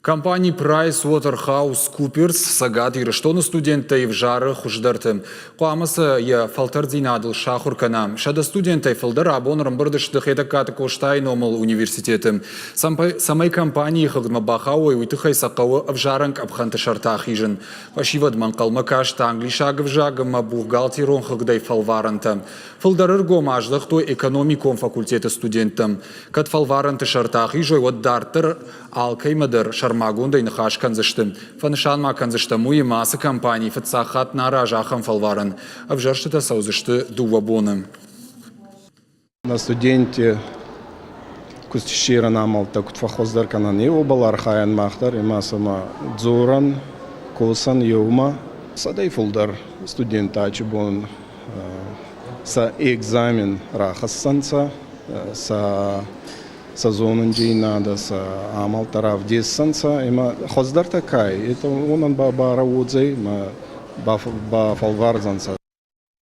Компани PricewaterhouseCoopers Цӕгат Ирыстоны студенттӕй ӕвзары хуыздӕрты. Хъуамӕ сӕ йӕ фӕлтӕрддзинадыл сахуыр кӕна. 100 студентӕй фылдӕр абон ӕрӕмбырд сты Хетӕгкаты Къостайы номыл университеты. Цӕмӕй компанийы хыгъдмӕ бахауой, уый тыххӕй сӕ хъӕуы ӕвзарӕн къӕпхӕнты сӕрты ахизын. Фӕсивӕдмӕ ӕнхъӕлмӕ каст англисаг ӕвзаг ӕмӕ бухгалтерон хыгъдӕй фӕлварӕнтӕ. Фылдӕр ӕргом аздӕхтой экономикон факультеты студенттӕм. Кӕд фӕлварӕнты сӕрты ахизой, уӕд дарддӕр алкӕимӕ дӕр сӕрмагондӕй ныхас кӕндзысты. Фӕнысан ма кӕндзыстӕм уый, ӕмӕ ацы компани фыццаг хатт нӕ аразы ахӕм фӕлварӕн. Ӕвзӕрстытӕ цӕудзысты дыууӕ боны. На студентти куст ссерӕн амӕлттӕ куд фӕххуӕздӕр кӕнӕн, е уобӕл архайӕн мах дӕр ӕма сӕмӕ дзорӕн, косӕн еумӕ. Сӕдӕй фулдӕр студенттӕ ачи бон сӕ экзамен рахӕссӕнцӕ, сӕ сӕ зонундзийнадӕ, сӕ амалтӕ равдесдзӕнцӕ ӕма хуӕздӕртӕ ка ӕй, етӕ уонӕн ба барӕ уодзӕй ӕма бафӕлвардзӕнцӕ.